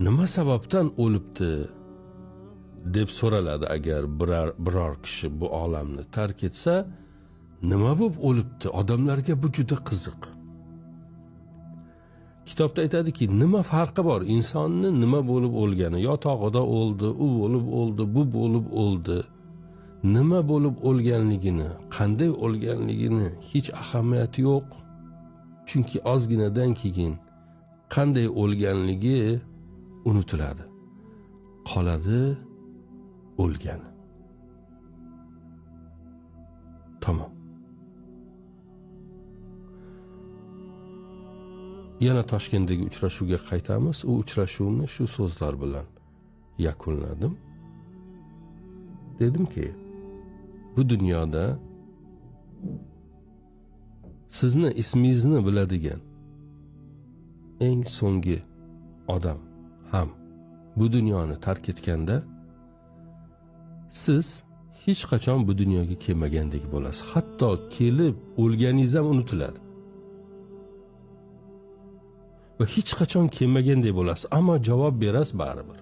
Nima sababdan o'libdi deb so'raladi agar biror kishi bu olamni tark etsa, nima bo'lib o'libdi? Odamlarga bu juda qiziq. Kitobda aytadiki, nima farqi bor insonni nima bo'lib o'lgani, yotog'ida o'ldi, u bo'lib o'ldi, bu bo'lib o'ldi. Nima bo'lib o'lganligini, qanday o'lganligini hech ahamiyati yo'q. Chunki ozginadan keyin qanday o'lganligi unutiladi. Qoladi o'lgani. Tamom. Yana Toshkentdagi uchrashuvga qaytamiz. U uchrashuvni shu so'zlar bilan yakunladim. Dedimki, bu dunyoda sizni ismingizni biladigan eng so'nggi odam ham bu dunyoni tark etganda siz hech qachon bu dunyoga kelmagandek bo'lasiz. Hatto kelib o'lganingiz ham unutiladi. Va hech qachon kelmagandek bo'lasiz, ammo javob berasiz baribir.